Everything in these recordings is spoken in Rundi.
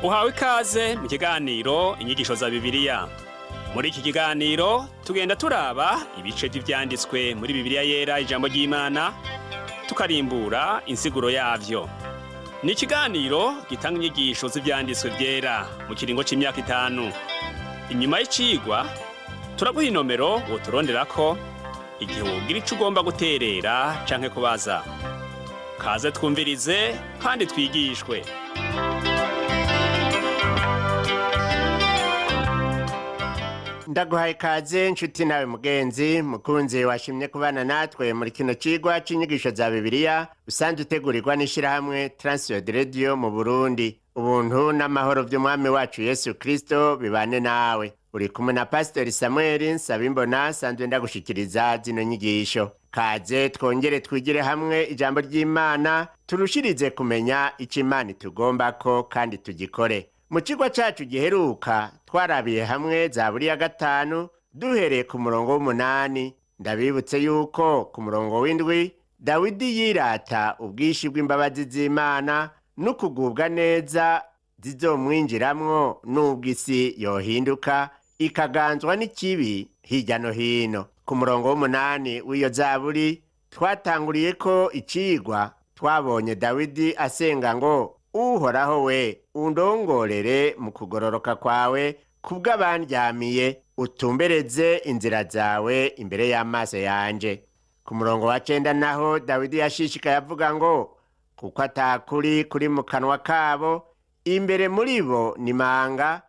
Uhawe ikaze mu kiganiro Inyigisho za Bibiliya. Muri iki kiganiro tugenda turaba ibice vy'ivyanditswe muri Bibiliya Yera, ijambo ry'Imana, tukarimbura insiguro yavyo. Ni ikiganiro gitanga inyigisho z'ivyanditswe vyera mu kiringo c'imyaka 5. Inyuma y'icigwa turaguha inomero woturonderako igihe wogira ico ugomba guterera canke kubaza. Kaze twumvirize kandi twigishwe. Ndaguhaye ikaze nshuti nawe mugenzi mukunzi washimye kubana natwe muri kino cigwa c'inyigisho za Bibiliya usanzwe utegurirwa n'ishirahamwe Transworld Radio mu Burundi. Ubuntu n'amahoro vy'Umwami wacu Yesu Kristo bibane nawe. Uri kumwe na Pastori Samuel Nsabimbona, sanzwe ndagushikiriza zino nyigisho. Kaze twongere twigire hamwe ijambo ry'Imana, turushirize kumenya ico Imana itugombako kandi tugikore. Mu cigwa cacu giheruka twarabiye hamwe Zaburi ya 5 duhereye ku murongo w'8. Ndabibutse yuko ku murongo w'7 Dawidi yirata ubwinshi bw'imbabazi z'Imana n'ukugubwa neza zizomwinjiramwo n'ubwo isi yohinduka ikaganzwa n'ikibi hirya no hino. Ku murongo w'8 w'iyo zaburi twatanguriye ko icigwa, twabonye Dawidi asenga ngo: "Uhoraho we, undongorere mu kugororoka kwawe kubw'abandyamiye, utumbereze inzira zawe imbere y'amaso yanje." Ku murongo wa 9 naho Dawidi yashishikaye avuga ngo: "Kuko atakuri kuri mu kanwa kabo, imbere muri bo ni manga,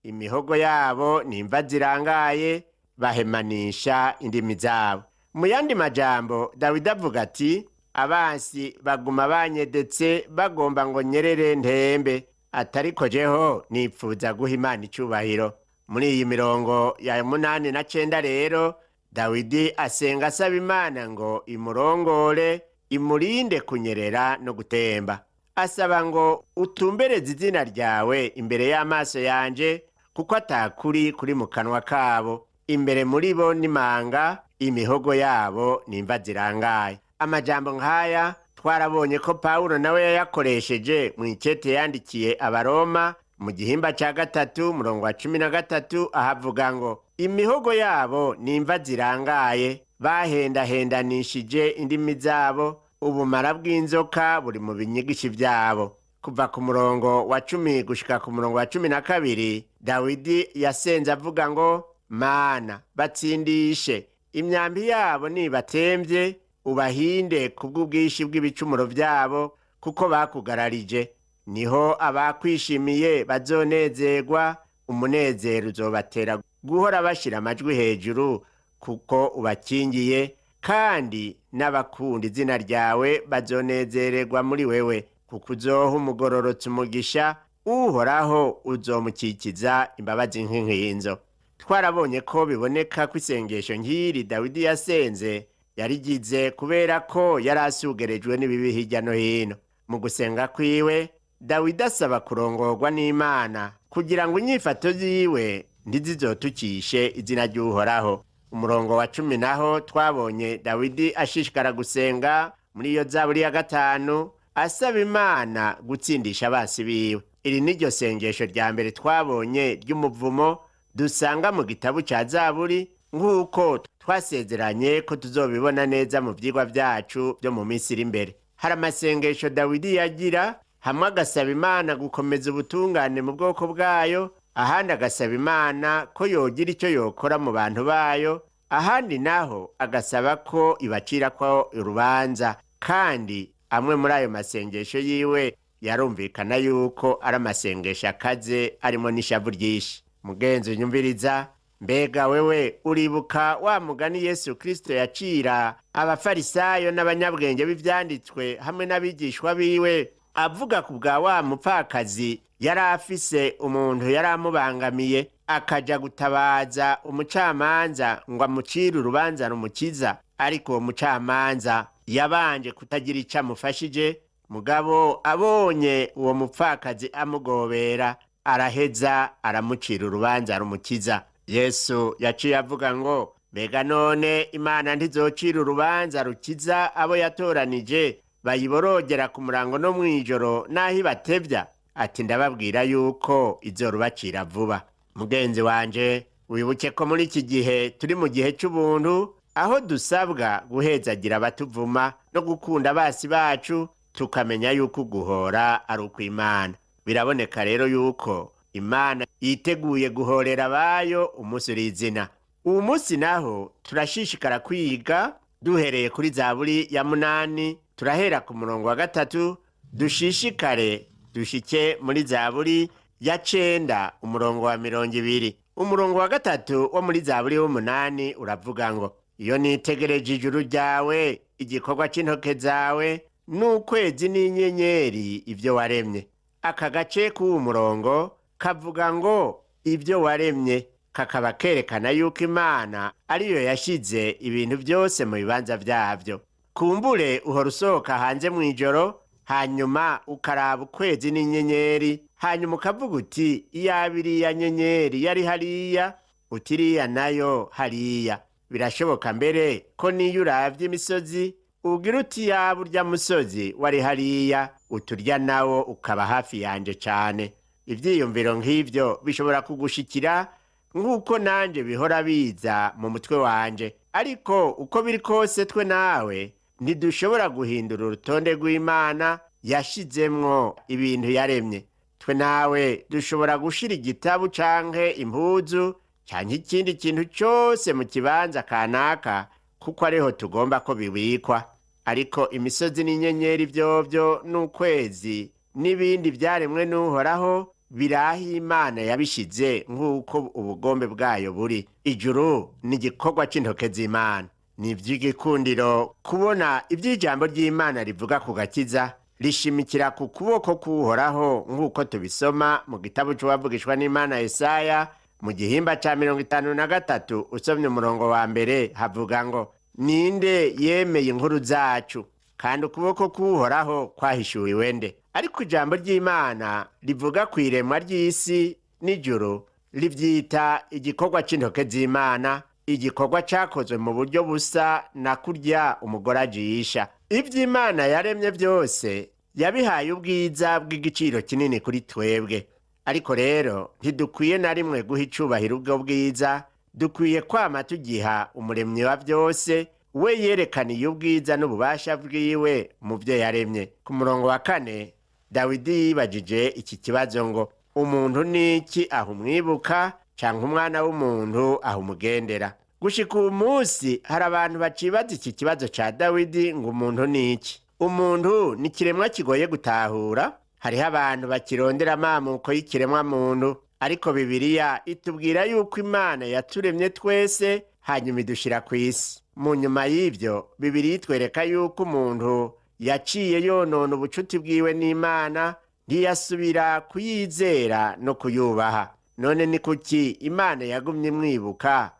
imihogo yabo ni imva zirangaye, bahemanisha indimi zabo." Mu yandi majambo Dawidi avuga ati: "Abansi baguma banyedetse, bagomba ngo nyerere ntembe, atariko jeho nipfuza guha Imana icubahiro." Muri iyi mirongo ya 8 na 9 rero Dawidi asenga asaba Imana ngo imurongore, imurinde kunyerera no gutemba. Asaba ngo: "Utumbereze izina ryawe imbere y'amaso yanje, kuko atakuri kuri mu kanwa kabo, imbere muri bo n'imanga, imihogo yabo nimva zirangaye." Amajambo nk'aya twarabonye ko Pawulo nawe yayakoresheje mu ikete yandikiye Abaroma mu gihimba ca 3 murongo wa 13, ahavuga ngo: "Imihogo yabo nimva zirangaye, bahendahendanishije indimi zabo, ubumara bw'inzoka buri mu binyigishi vyabo." Kuva ku murongo wa 10 gushika ku murongo wa 12 Dawidi yasenze avuga ngo: "Mana, batsindishe imyambi yabo, nibatemvye ubahinde kubw'ubwinshi bw'ibicumuro vyabo, kuko bakugararije. Niho abakwishimiye bazonezerwa, umunezero uzobatera guhora bashira amajwi hejuru, kuko ubakingiye, kandi n'abakunda izina ryawe bazonezererwa muri wewe, kuko uzoha umugororotsi umugisha, Uhoraho uzomukikiza imbabazi nk'inkinzo." Twarabonye ko biboneka ko isengesho nk'iri Dawidi yasenze yarigize kubera ko yari asugerejwe n'ibibi hirya no hino. Mu gusenga kwiwe Dawidi asaba kurongorwa n'Imana kugira ngo inyifato ziwe ntizizotukishe izina ry'Uhoraho. Umurongo wa 10 naho twabonye Dawidi ashishikara gusenga muri iyo Zaburi ya 5 asaba Imana gutsindisha abansi biwe. Iri niryo sengesho rya mbere twabonye ry'umuvumo dusanga mu gitabo ca Zaburi, nk'uko twasezeranye ko tuzobibona neza mu vyigwa vyacu vyo mu minsi iri imbere. Hari amasengesho Dawidi yagira hamwe agasaba Imana gukomeza ubutungane mu bwoko bwayo, ahandi agasaba Imana ko yogira icyo yokora mu bantu bayo, ahandi naho agasaba ko ibacira ko urubanza. Kandi amwe muri ayo masengesho yiwe yarumvikana yuko ari amasengesho akaze, arimo n'ishavu ryinshi. Mugenzi unyumviriza, mbega wewe uribuka wa mugani Yesu Kristo yacira abafarisayo n'abanyabwenge b'ivyanditswe hamwe n'abigishwa biwe, avuga ku bwa wa mupfakazi yari afise umuntu yari amubangamiye, akaja gutabaza umucamanza ngo amucire urubanza rumukiza? Ariko uwo mucamanza yabanje kutagira ico amufashije, mugabo abonye uwo mupfakazi amugobera, araheza aramucira urubanza rumukiza. Yesu yaciye avuga ngo: "Mbega none Imana ntizocira urubanza rukiza abo yatoranije, bayiborogera ku murango no mw'ijoro, n'aho ibatevya?" Ati ndababwira yuko izorubacira vuba. Mugenzi wanje, wibuke ko muri iki gihe turi mu gihe cy'ubuntu, aho dusabwa guhezagira abatuvuma no gukunda abasi bacu, tukamenya yuko uguhora ari ukw'Imana. Biraboneka rero yuko Imana yiteguye guhorera abayo umunsi urizina. Uwu munsi naho turashishikara kwiga duhereye kuri Zaburi ya 8, turahera ku murongo wa 3, dushishikare dushike muri Zaburi ya 9 umurongo wa 20. Umurongo wa 3 wo muri Zaburi y'8 uravuga ngo: iyo nitegereje ijuru ryawe, igikorwa c'intoke zawe, n'ukwezi n'inyenyeri ibyo waremye. Aka gace k'uwu murongo kavuga ngo ibyo waremye, kakaba kerekana yuko Imana ariyo yashize ibintu byose mu bibanza byabyo. Kumbure uhora usohoka hanze mu ijoro, hanyuma ukaraba ukwezi n'inyenyeri, hanyuma ukavuga uti iyaba iriya nyenyeri yari hariya, uti iriya nayo hariya. Birashoboka mbere ko niyo uravye imisozi ugira uti yaba urya musozi wari hariya, uturya nawo ukaba hafi yanje cane. Ivyiyumviro nk'ivyo bishobora kugushikira nk'uko nanje bihora biza mu mutwe wanje. Ariko uko biri kose, twe nawe ntidushobora guhindura urutonde rw'Imana yashizemwo ibintu yaremye. Twe nawe dushobora gushira igitabu canke impuzu canke ikindi kintu cose mu kibanza kanaka, kuko ariho tugomba ko bibikwa. Ariko imisozi n'inyenyeri vyovyo n'ukwezi n'ibindi vyaremwe n'Uhoraho biraho Imana yabishize nk'uko ubugombe bwayo buri. Ijuru ni igikorwa c'intoke z'Imana. Ni ivy'igikundiro kubona ivy'ijambo ry'Imana rivuga ku gakiza rishimikira ku kuboko k'Uhoraho, nk'uko tubisoma mu gitabo c'uwavugishwa n'Imana Yesaya mu gihimba ca 53, usomye umurongo wa 1, havuga ngo: ninde yemeye inkuru zacu, kandi ukuboko k'Uhoraho kwahishuwe nde? Ariko ijambo ry'Imana rivuga ku iremwa ry'isi n'ijuru rivyita igikorwa c'intoke z'Imana, igikorwa cakozwe mu buryo busa na kurya umugore ajisha. Ivy'Imana yaremye byose yabihaye ubwiza bw'igiciro kinini kuri twebwe. Ariko rero ntidukwiye na rimwe guha icubahiro ubwo bwiza, dukwiye kwama tugiha Umuremyi wa byose, we yerekaniye ubwiza n'ububasha bwiwe mu byo yaremye. Ku murongo wa 4, Dawidi yibajije iki kibazo ngo: umuntu ni iki aho umwibuka, canke umwana w'umuntu aho umugendera? Gushika uwu munsi hari abantu bacibaza iki kibazo ca Dawidi ngo umuntu ni iki? Umuntu ni ikiremwa kigoye gutahura. Hariho abantu bakirondera amamuko y'ikiremwa muntu, ariko Bibiliya itubwira yuko Imana yaturemye twese hanyuma idushira ku isi. Mu nyuma y'ivyo, Bibiliya itwereka yuko umuntu yaciye yonona ubucuti bwiwe n'Imana, ntiyasubira kuyizera no kuyubaha. None ni kuki Imana yagumye imwibuka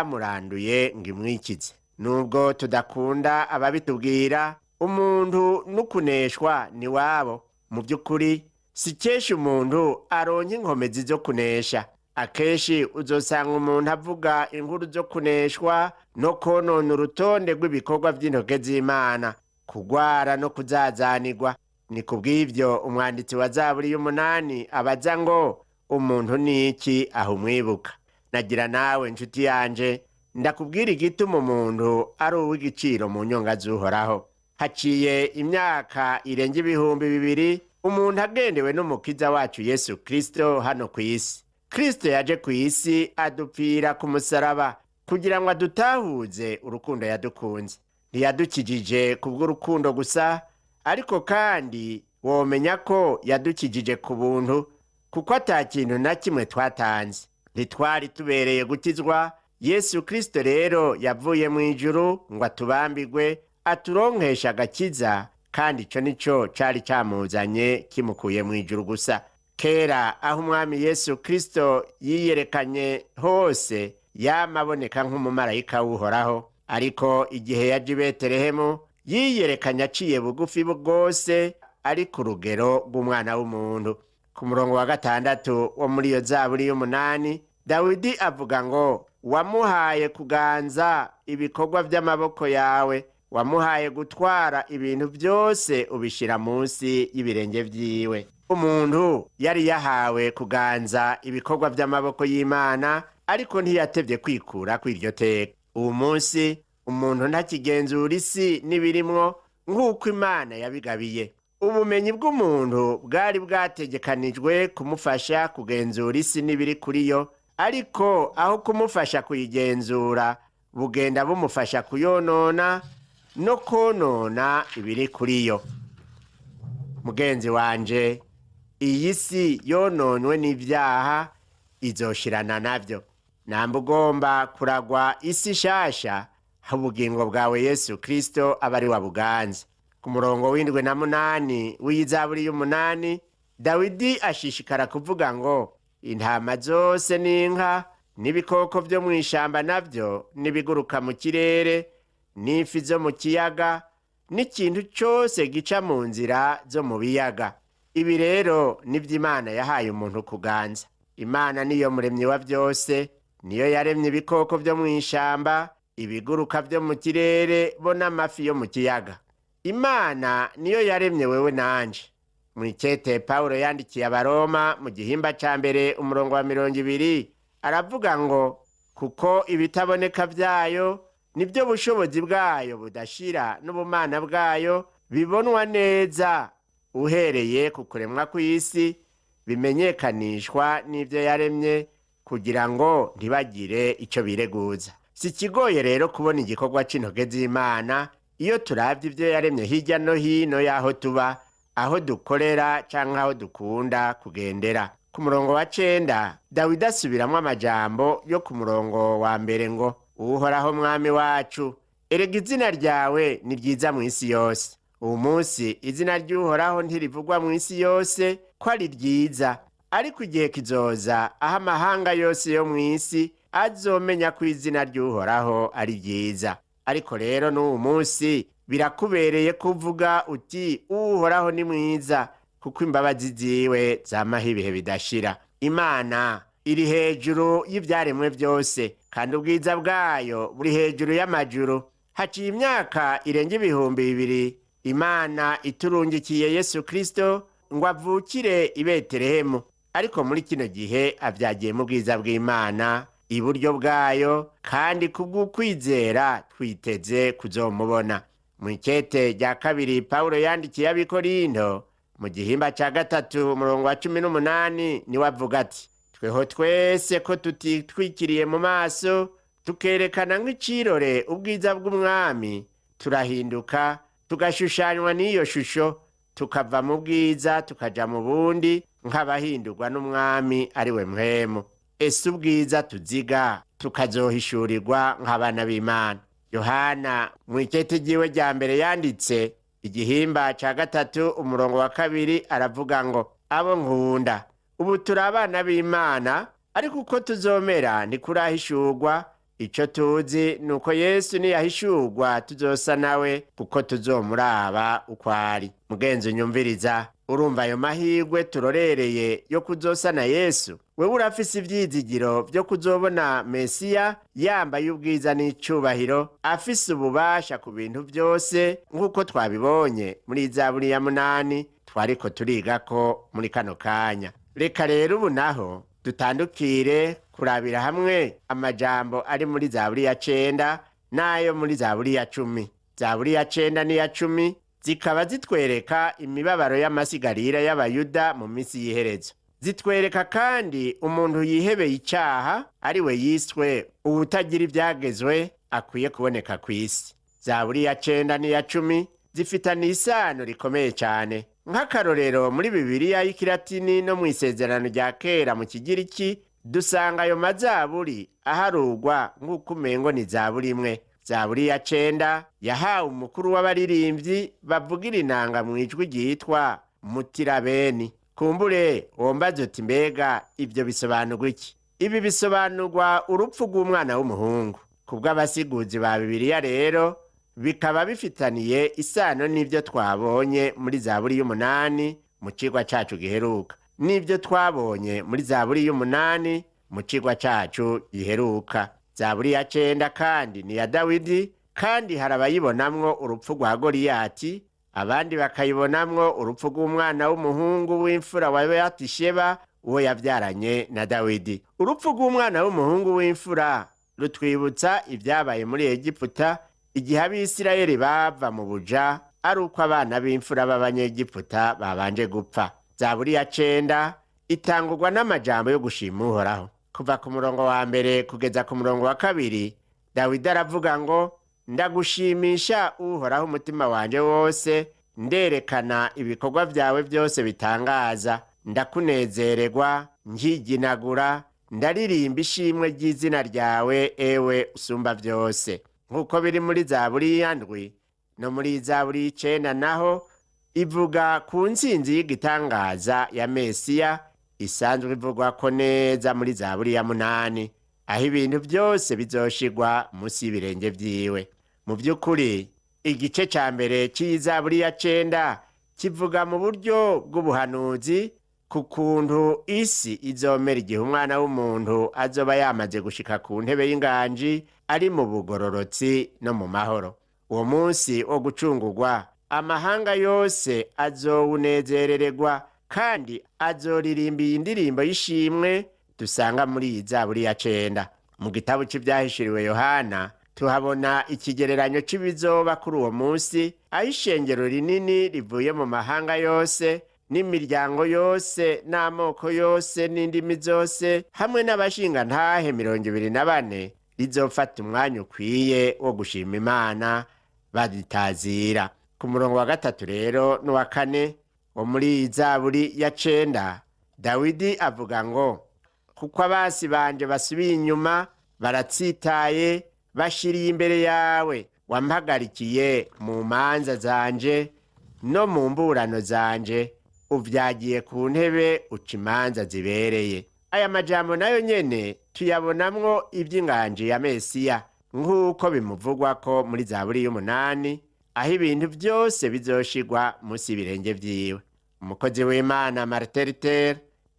itamuranduye ngo imwikize? Nubwo tudakunda ababitubwira, umuntu n'ukuneshwa ni wabo. Mu by'ukuri si kenshi umuntu aronka inkomezi zo kunesha. Akenshi uzosanga umuntu avuga inkuru zo kuneshwa no konona urutonde rw'ibikorwa by'intoke z'Imana, kugwara no kuzazanirwa. Ni kubw'ivyo umwanditsi wa Zaburi y'8 abaza ngo: umuntu ni iki aho umwibuka? Nagira nawe nshuti yanje ndakubwira igituma umuntu ari uw'igiciro mu nyonga z'Uhoraho. Haciye imyaka irenga 2000 umuntu agendewe n'Umukiza wacu Yesu Kristo hano ku isi. Kristo yaje ku isi adupfira ku musaraba kugira ngo adutahuze urukundo yadukunze. Ntiyadukijije kubw'urukundo gusa, ariko kandi womenya ko yadukijije ku buntu, kuko ata kintu na kimwe twatanze. Ntitwari tubereye gukizwa. Yesu Kristo rero yavuye mu ijuru ngo atubambigwe, aturonkesha agakiza, kandi ico nico cari camuzanye kimukuye mu ijuru gusa. Kera aho Umwami Yesu Kristo yiyerekanye hose yama aboneka nk'umumarayika w'Uhoraho, ariko igihe yaje i Betelehemu yiyerekanye aciye bugufi bwose, ari ku rugero rw'umwana w'umuntu. Ku murongo wa 6 wo muri iyo Zaburi y'8, Dawidi avuga ngo: wamuhaye kuganza ibikorwa by'amaboko yawe, wamuhaye gutwara ibintu byose ubishyira munsi y'ibirenge byiwe. Umuntu yari yahawe kuganza ibikorwa by'amaboko y'Imana, ariko ntiyatevye kwikura kw'iryo teka. Uwu munsi umuntu ntakigenzura isi n'ibirimwo nk'uko Imana yabigabiye. Ubumenyi bw'umuntu bwari bwategekanijwe kumufasha kugenzura isi n'ibiri kuri yo, ariko aho kumufasha kuyigenzura, bugenda bumufasha kuyonona no konona ibiri kuri yo. Mugenzi wanje, iyi si yononwe n'ibyaha izoshirana navyo. Namba ugomba kuragwa isi shasha, ha ubugingo bwawe Yesu Kristo aba ari wabuganza. Ku murongo w'indwi na munani w'iyizaburi y'umunani, Dawidi ashishikara kuvuga ngo intama zose n'inka n'ibikoko vyo mw'ishamba navyo n'ibiguruka mu kirere n'ifi zo mu kiyaga n'ikintu cose gica mu nzira zo mu biyaga. Ibi rero nivyo Imana yahaye umuntu kuganza. Imana niyo muremyi wa vyose, niyo yaremye ibikoko vyo mw'ishamba, ibiguruka vyo mu kirere bo n'amafi yo mu kiyaga. Imana niyo yaremye wewe nanje. Mw'icete Pawulo yandikiye Abaroma mu gihimba ca mbere umurongo wa 20, aravuga ngo kuko ibitaboneka vyayo nibyo bushobozi bwayo budashira n'ubumana bwayo bibonwa neza uhereye ku kuremwa kw'isi, bimenyekanishwa n'ivyo yaremye, kugira ngo ntibagire ico bireguza. Si ikigoye rero kubona igikorwa c'intoke z'Imana iyo turavye ivyo yaremye hirya no hino y'aho tuba, aho dukorera canke aho dukunda kugendera. Ku murongo wa 9, Dawidi asubiramwo amajambo yo ku murongo wa mbere ngo Uhoraho mwami wacu, erega izina ryawe ni ryiza mw'isi yose. Uwu munsi izina ry'Uhoraho ntirivugwa mw'isi yose ko ari ryiza, ariko igihe kizoza aho amahanga yose yo mw'isi azomenya ko izina ry'Uhoraho ari ryiza. Ariko rero n'uwu munsi birakubereye kuvuga uti Uhoraho ni mwiza, kuko imbabazi ziwe zamaho ibihe bidashira. Imana iri hejuru y'ivyaremwe vyose, kandi ubwiza bwayo buri hejuru y'amajuru. Haciye imyaka irenga 2000 Imana iturungikiye Yesu Kristo ngo avukire i Betelehemu, ariko muri kino gihe avyagiye mu bwiza bw'Imana iburyo bwayo, kandi kubw'ukwizera twiteze kuzomubona. Mw'ikete rya kabiri Pawulo yandikiye ab'Ikorinto mu gihimba ca 3 umurongo wa 18, niwe avuga ati tweho twese ko tutitwikiriye mu maso tukerekana nk'icirore ubwiza bw'Umwami, turahinduka tugashushanywa n'iyo shusho, tukava mu bwiza tukaja mu bundi, nk'abahindurwa n'Umwami ari we Mpwemu. Ese ubwiza tuziga tukazohishurirwa nk'abana b'Imana. Yohana mw'ikete ryiwe rya mbere yanditse igihimba ca 3 umurongo wa 2, aravuga ngo abo nkunda, ubu turi abana b'Imana, ariko uko tuzomera ntikurahishurwa. Ico tuzi ni uko Yesu niyahishurwa tuzosa nawe, kuko tuzomuraba uko ari. Mugenzi unyumviriza, urumva ayo mahirwe turorereye yo kuzosa na Yesu? Wewe urafise ivyizigiro vyo kuzobona Mesiya yambaye ubwiza n'icubahiro, afise ububasha ku bintu vyose, nk'uko twabibonye muri Zaburi ya 8 twariko turigako muri kano kanya. Reka rero ubu naho dutandukire kurabira hamwe amajambo ari muri Zaburi ya 9 n'ayo muri Zaburi ya 10. Zaburi ya 9 n'iya 10 zikaba zitwereka imibabaro y'amasigarira y'Abayuda mu minsi y'iherezo. Zitwereka kandi umuntu yihebeye icaha, ari we yiswe uwutagira ivyagezwe, akwiye kuboneka kw'isi. Zaburi ya 9 n'iya 10 zifitaniye isano rikomeye cane. Nk'akarorero, muri Bibiliya y'ikilatini no mw'isezerano rya kera mu kigiriki, dusanga ayo mazaburi aharugwa nk'uko umengo ni zaburi imwe. Zaburi ya 9 yahawe umukuru w'abaririmbyi bavugira inanga mu ijwi ryitwa Mutirabeni. Kumbure wombaze uti mbega ibyo bisobanurwa iki? Ibi bisobanurwa urupfu rw'umwana w'umuhungu. Kubw'abasiguzi ba Bibiliya rero bikaba bifitaniye isano n'ibyo twabonye muri Zaburi y'umunani mu cigwa cacu giheruka, n'ibyo twabonye muri Zaburi y'umunani mu cigwa cacu giheruka. Zaburi ya 9 kandi ni iya Dawidi, kandi hari abayibonamwo urupfu rwa Goliyati. Abandi bakayibonamwo urupfu rw'umwana w'umuhungu w'imfura wa Batisheba, uwo yavyaranye na Dawidi. Urupfu rw'umwana w'umuhungu w'imfura rutwibutsa ibyabaye muri Egiputa igihe Abisirayeli bava mu buja, ari uko abana b'imfura b'Abanyegiputa babanje gupfa. Zaburi ya 9 itangurwa n'amajambo yo gushima Uhoraho. Kuva ku murongo wa 1 kugeza ku murongo wa 2, Dawidi aravuga ngo: "Ndagushimisha Uhoraho umutima wanje wose, nderekana ibikorwa vyawe byose bitangaza. Ndakunezererwa nkiginagura, ndaririmba ishimwe ry'izina ryawe, ewe usumba byose." Nk'uko biri muri Zaburi ya 7 no muri Zaburi y'9, naho ivuga ku ntsinzi y'igitangaza ya Mesiya, isanzwe ivugwa ko neza muri Zaburi ya 8, aho ibintu byose bizoshigwa munsi y'ibirenge vyiwe. Mu by'ukuri, igice ca mbere cy'iyi Zaburi ya 9 kivuga mu buryo bw'ubuhanuzi ku kuntu isi izomera igihe Umwana w'umuntu azoba yamaze gushika ku ntebe y'inganji, ari mu bugororotsi no mu mahoro. Uwo munsi wo gucungurwa, amahanga yose azowunezerererwa kandi azoririmba iyi ndirimbo y'ishimwe dusanga muri iyi Zaburi ya 9. Mu gitabo c'Ivyahishuriwe Yohana tuhabona ikigereranyo c'ibizoba kuri uwo munsi, aho ishengero rinini rivuye mu mahanga yose n'imiryango yose n'amoko yose n'indimi zose, hamwe n'abashingantahe 24, rizofata umwanya ukwiye wo gushima Imana baditazira. Ku murongo wa 3 rero n'uwa 4 wo muri iyi Zaburi ya 9, Dawidi avuga ngo: "Kuko abasi banje basubiye inyuma, baratsitaye, bashiriye imbere yawe. Wampagarikiye mu manza zanje no mu mburano zanje, uvyagiye ku ntebe uca imanza zibereye." Aya majambo nayo nyene tuyabonamwo ivy'inganji ya Mesiya, nk'uko bimuvugwa ko muri Zaburi y'8, aho ibintu byose bizoshigwa munsi y'ibirenge vyiwe. Umukozi w'Imana Martin Luther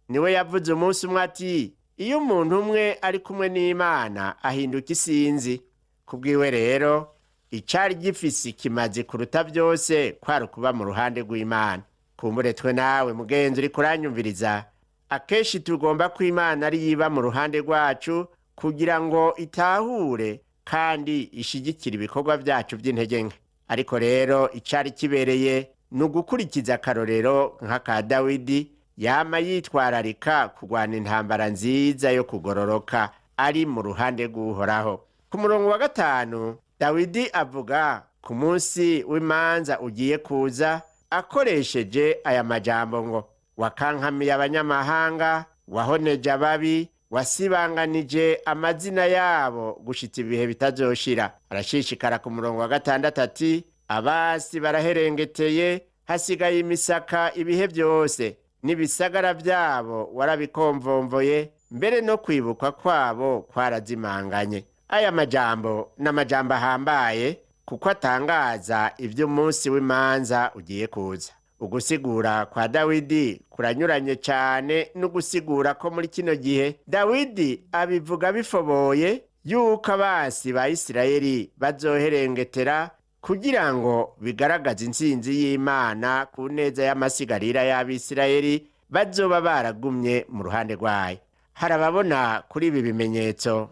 niwe yavuze umunsi umwe ati: "Iyo umuntu umwe ari kumwe n'Imana, ahinduka isinzi." Kubwiwe rero, icari gifise ikimazi kuruta byose kwari ukuba mu ruhande rw'Imana. Kumbure twe nawe mugenzi uri kuranyumviriza, akenshi tugomba ko Imana ari yiba mu ruhande rwacu kugira ngo itahure kandi ishigikire ibikorwa byacu by'intege nke. Ariko rero icari kibereye ni ugukurikiza akarorero nk'aka Dawidi, yama yitwararika kurwana intambara nziza yo kugororoka, ari mu ruhande rw'Uhoraho. Ku murongo wa 5, Dawidi avuga ku munsi w'imanza ugiye kuza, akoresheje aya majambo ngo: "Wakankamiye abanyamahanga, wahoneje ababi, wasibanganije amazina yabo gushitsa ibihe bitazoshira." Arashishikara ku murongo wa 6 ati: "Abasi baraherengeteye, hasigaye imisaka ibihe byose, n'ibisagara byabo warabikomvomvoye, mbere no kwibukwa kwabo kwarazimanganye." Aya majambo ni amajambo ahambaye, kuko atangaza iby'umunsi w'imanza ugiye kuza. Ugusigura kwa Dawidi kuranyuranye cyane n'ugusigura ko muri kino gihe. Dawidi abivuga bifoboye yuko abasi ba Isirayeli bazoherengetera, kugira ngo bigaragaze intsinzi y'Imana ku neza y'amasigarira y'Abisirayeli bazoba baragumye mu ruhande rwayo. Hari ababona kuri ibi bimenyetso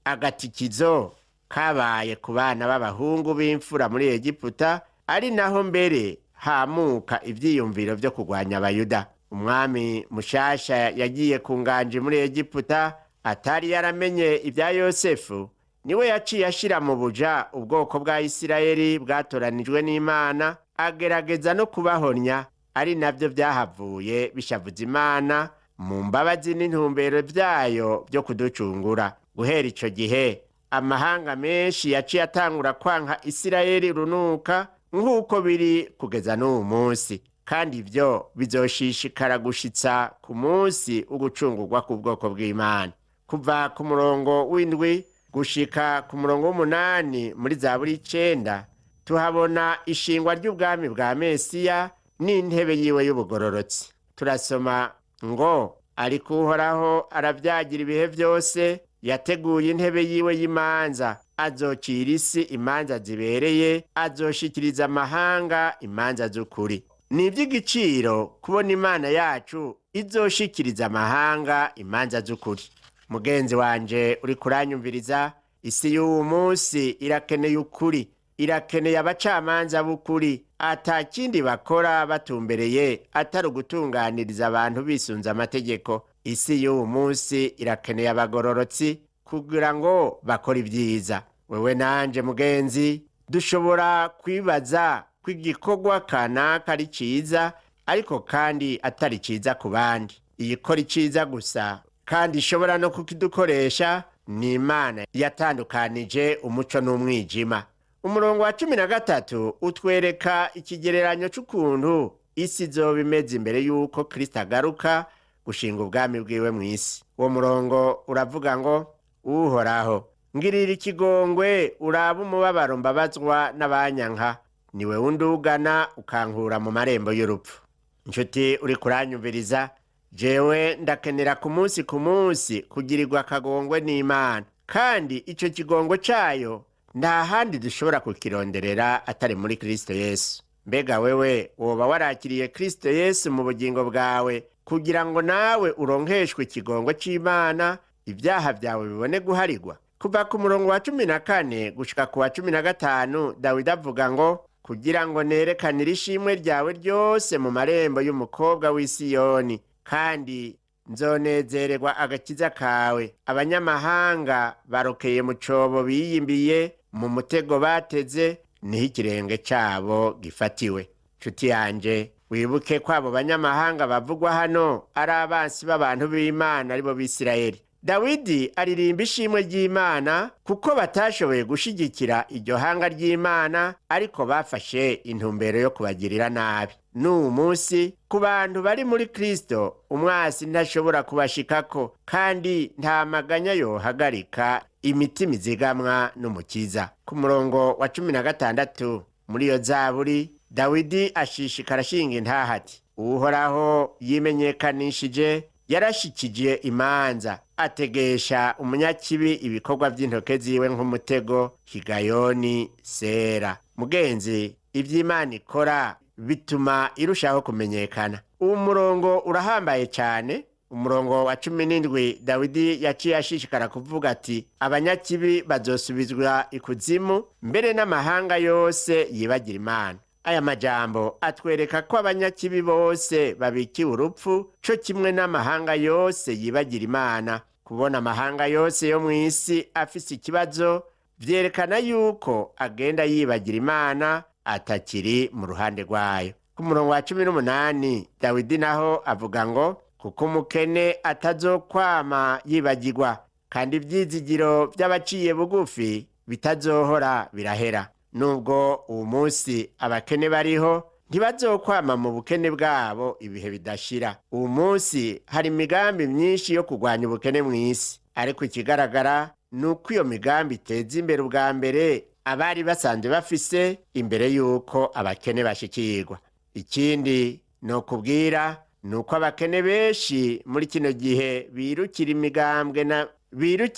agatikizo kabaye ku bana b'abahungu b'imfura muri Egiputa, ari naho mbere hamuka ivyiyumviro vyo kurwanya Abayuda. Umwami mushasha yagiye ku nganji muri Egiputa atari yaramenye ibya Yosefu, niwe yaciye ashira mu buja ubwoko bwa Isirayeli bwatoranijwe n'Imana, agerageza no kubahonya, ari navyo vyahavuye bishavuza Imana mu mbabazi n'intumbero vyayo byo kuducungura. Guhera ico gihe, amahanga menshi yaciye atangura kwanka Isirayeli runuka, nk'uko biri kugeza n'uwu munsi, kandi ibyo bizoshishikara gushitsa ku munsi w'ugucungurwa k'ubwoko bw'Imana. Kuva ku murongo w'7 gushika ku murongo w'8 muri Zaburi 9, tuhabona ishingwa ry'ubwami bwa Mesiya n'intebe yiwe y'ubugororotsi. Turasoma ngo: "Ariko Uhoraho arabyagira ibihe byose, yateguye intebe yiwe y'imanza." Azocira isi imanza zibereye, azoshikiriza amahanga imanza z'ukuri. Ni iby'igiciro kubona Imana yacu izoshikiriza amahanga imanza z'ukuri. Mugenzi wanje uri kuranyumviriza, isi y'uwu munsi irakeneye ukuri, irakeneye abacamanza b'ukuri, ata kindi bakora batumbereye atari ugutunganiriza abantu bisunze amategeko. Isi y'uwu munsi irakeneye abagororotsi kugira ngo bakore ibyiza. Wewe nanje mugenzi, dushobora kwibaza ko igikorwa kanaka ari ciza, ariko kandi atari ciza ku bandi. Iyikora iciza gusa kandi ishobora no kukidukoresha ni Imana yatandukanije umuco n'umwijima. Umurongo wa 13 utwereka ikigereranyo c'ukuntu isi izoba imeze imbere y'uko Kristo agaruka gushinga ubwami bwiwe mu isi. Uwo murongo uravuga ngo: "Uhoraho, ngirira ikigongwe, urabe umubabaro mbabazwa n'abanyanka, niwe wundugana ukankura mu marembo y'urupfu." Inshuti uri kuranyumviriza, jewe ndakenera ku munsi ku munsi kugirirwa akagongwe n'Imana, kandi ico kigongwe cayo nta handi dushobora kukironderera atari muri Kristo Yesu. Mbega wewe woba warakiriye Kristo Yesu mu bugingo bwawe kugira ngo nawe uronkeshwe ikigongo c'Imana, ibyaha byawe bibone guharigwa? Kuva ku murongo wa 14 gushika ku wa 15, Dawidi avuga ngo: "Kugira ngo nerekanire ishimwe ryawe ryose mu marembo y'umukobwa w'i Siyoni, kandi nzonezererwa agakiza kawe. Abanyamahanga barokeye mu cobo biyimbiye, mu mutego bateze niho ikirenge cabo gifatiwe." Nshuti yanje, wibuke ko abo banyamahanga bavugwa hano ari abansi b'abantu b'Imana, aribo Bisirayeli. Dawidi aririmba ishimwe ry'Imana kuko batashoboye gushigikira iryo hanga ry'Imana, ariko bafashe intumbero yo kubagirira nabi. N'uwu munsi ku bantu bari muri Kristo, umwasi ntashobora kubashikako, kandi nta maganya yohagarika imitima izigamwa n'Umukiza. Ku murongo wa 16 muri iyo zaburi, Dawidi ashishikara ashinga intaha ati: "Uhoraho yimenyekanishije, yarashikije imanza, ategesha umunyakibi ibikorwa by'intoke ziwe nk'umutego." Higayoni sera. Mugenzi, iby'Imana ikora bituma irushaho kumenyekana. Uwo murongo urahambaye cyane. Umurongo wa 17, Dawidi yaciye ashishikara kuvuga ati: "Abanyakibi bazosubizwa ikuzimu, mbere n'amahanga yose yibagira Imana." Aya majambo atwereka ko abanyakibi bose babikiwe urupfu, co kimwe n'amahanga yose yibagira Imana. Kubona amahanga yose yo mu isi afise ikibazo vyerekana yuko agenda yibagira Imana, atakiri mu ruhande rwayo. Ku murongo wa 18, Dawidi naho avuga ngo: "Kuko umukene atazokwama yibagirwa, kandi ivyizigiro vy'abaciye bugufi bitazohora birahera." Nubwo uwu munsi abakene bariho, ntibazokwama mu bukene bwabo ibihe bidashira. Uwu munsi hari imigambi myinshi yo kurwanya ubukene mu isi, ariko ikigaragara ni uko iyo migambi iteza imbere ubwa mbere abari basanzwe bafise imbere y'uko abakene bashikirwa. Ikindi ni ukubwira ni uko abakene benshi muri kino gihe birukira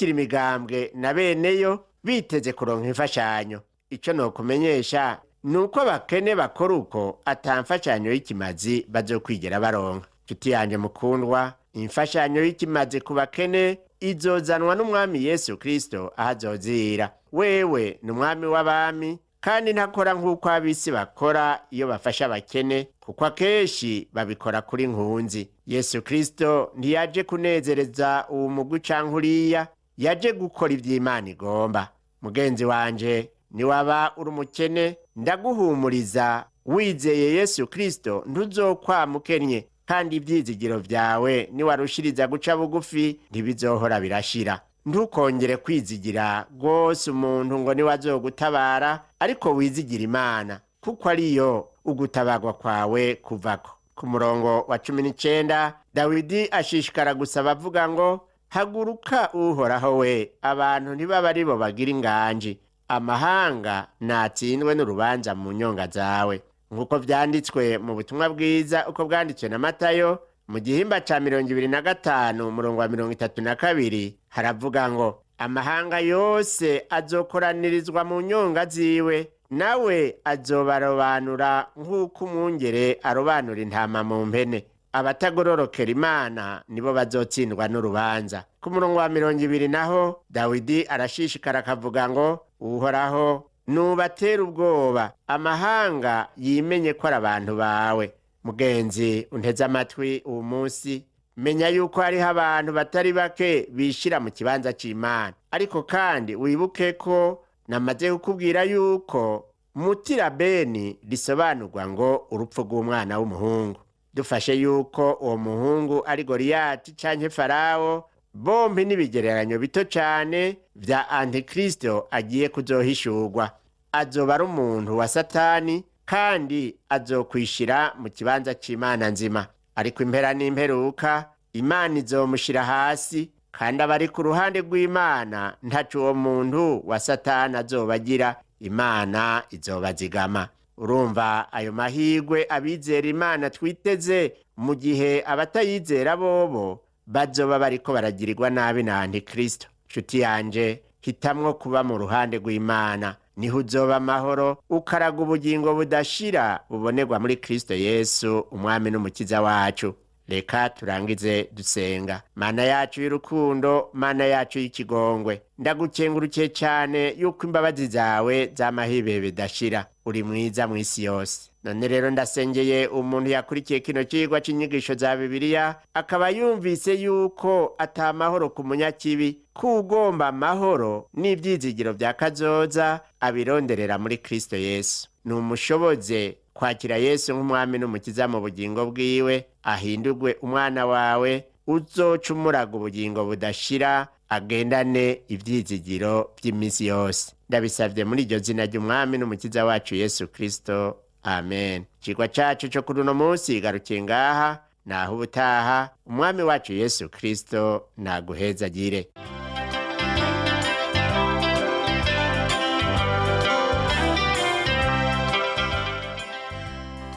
imigambwe na beneyo biteze kuronka imfashanyo. Ico nokumenyesha ni uko abakene bakora uko ata mfashanyo y'ikimazi bazokwigera baronka. Nshuti yanje mukundwa, imfashanyo y'ikimazi ku bakene izozanwa n'Umwami Yesu Kristo aho azozira. Wewe ni Umwami w'abami, kandi ntakora nk'uko ab'isi bakora iyo bafasha abakene, kuko akenshi babikora kuri nkunzi. Yesu Kristo ntiyaje kunezereza uwo mugwi canke uriya, yaje gukora ivy'Imana igomba. Mugenzi wanje, niwaba uri umukene, ndaguhumuriza: wizeye Yesu Kristo ntuzokwama ukennye, kandi ivyizigiro vyawe niwarushiriza guca bugufi ntibizohora birashira. Ntukongere kwizigira rwose umuntu ngo niwe azogutabara, ariko wizigira Imana, kuko ariyo ugutabarwa kwawe kuvako. Ku murongo wa 19, Dawidi ashishikara gusaba avuga ngo: "Haguruka Uhoraho we, abantu ntibaba aribo bagira inganji, amahanga natsindwe n'urubanza mu nyonga zawe." Nk'uko vyanditswe mu butumwa bwiza uko bwanditswe na Matayo mu gihimba ca 25 umurongo wa 32, haravuga ngo: Amahanga yose azokoranirizwa mu nyonga ziwe, nawe azobarobanura nk'uko umwungere arobanura intama mu mpene. Abatagororokera Imana nibo bazotsindwa n'urubanza. Ku murongo wa 20 naho Dawidi arashishikara akavuga ngo: Uhoraho, nubatera ubwoba amahanga yimenye ko ari abantu bawe. Mugenzi unteze amatwi uwu munsi, menya yuko hariho abantu batari bake bishira mu kibanza c'Imana, ariko kandi wibuke ko namaze kukubwira yuko Mutirabeni risobanurwa ngo urupfu rw'umwana w'umuhungu. Dufashe yuko uwo muhungu ari Goliyati canke Farawo, bombi n'ibigereranyo bito cane vya Antikristo agiye kuzohishurwa. Azoba ari umuntu wa Satani kandi azokwishira mu kibanza c'Imana nzima, ariko impera n'imperuka Imana izomushira hasi, kandi abari ku ruhande rw'Imana ntaco uwo muntu wa Satani azobagira, Imana izobazigama. Urumva ayo mahirwe abizera Imana twiteze, mu gihe abatayizera bobo bazoba bariko baragirirwa nabi na Antikristo. Nshuti yanje, hitamwo kuba mu ruhande rw'Imana, niho uzoba amahoro, ukaraga ubugingo budashira bubonerwa muri Kristo Yesu umwami n'umukiza wacu. Reka turangize dusenga. Mana yacu y'urukundo, Mana yacu y'ikigongwe, ndagukengurukiye cyane yuko imbabazi zawe z'amahibe bidashira. Uri mwiza mu isi yose. None rero ndasengeye umuntu yakurikiye kino cigwa c'inyigisho za Bibiliya, akaba yumvise yuko ata mahoro ku munyakibi, ko ugomba amahoro n'ivyizigiro vya kazoza abironderera muri Kristo Yesu. Numushoboze kwakira Yesu nk'umwami n'umukiza mu bugingo bwiwe, ahindurwe umwana wawe, uzoca umuraga ubugingo budashira, agendane ivyizigiro vy'iminsi yose. Ndabisavye muri iryo zina ry'umwami n'umukiza wacu Yesu Kristo, amen. Icigwa cacu co kuri uno munsi garukiye ngaha, naho ubutaha. Umwami wacu Yesu Kristo naguhezagire.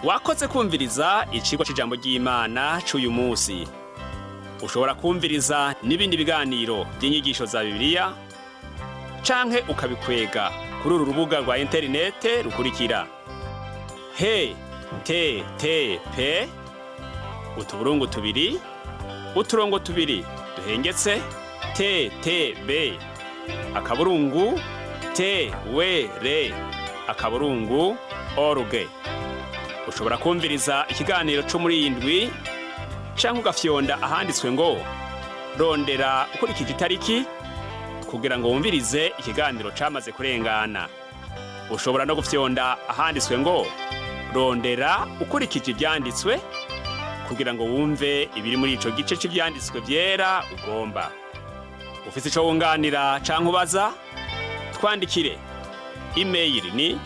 Wakoze kumviriza icigwa c'ijambo ry'Imana c'uyu munsi. Ushobora kumviriza n'ibindi biganiro by'inyigisho za Bibiliya canke ukabikwega kuri uru rubuga rwa interinete rukurikira: he te te pe utuburungu tubiri uturongo tubiri duhengetse te te be akaburungu te we re akaburungu org. Ushobora kumviriza ikiganiro cyo muri iyi ndwi canke ugafyonda ahanditswe ngo rondera ukurikije itariki kugira ngo wumvirize ikiganiro camaze kurengana. Ushobora no gufyonda ahanditswe ngo rondera ukurikije ivyanditswe kugira ngo wumve ibiri muri ico gice c'ivyanditswe vyera ugomba. Ufise ico wunganira canke ubaza, twandikire. Imeyili ni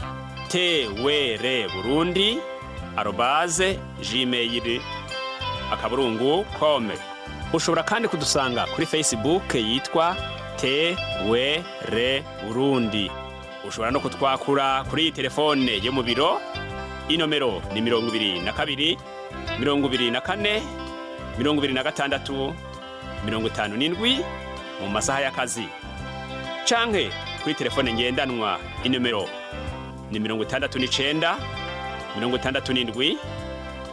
twrburundi@gmail.com. Ushobora kandi kudusanga kuri Facebook yitwa TWR Burundi. Ushobora no kutwakura kuri iyi telefone yo mu biro. Inomero ni 22 24 26 57 mu masaha y'akazi, canke kuri telefone ngendanwa, inomero ni 69 67 12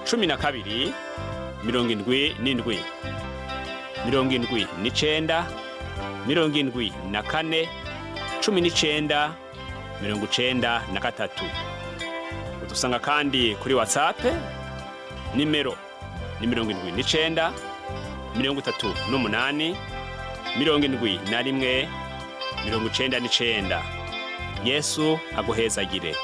77, 79 74 19 93. Udusanga kandi kuri WhatsApp, nimero ni 79 38 71 99. Yesu aguhezagire.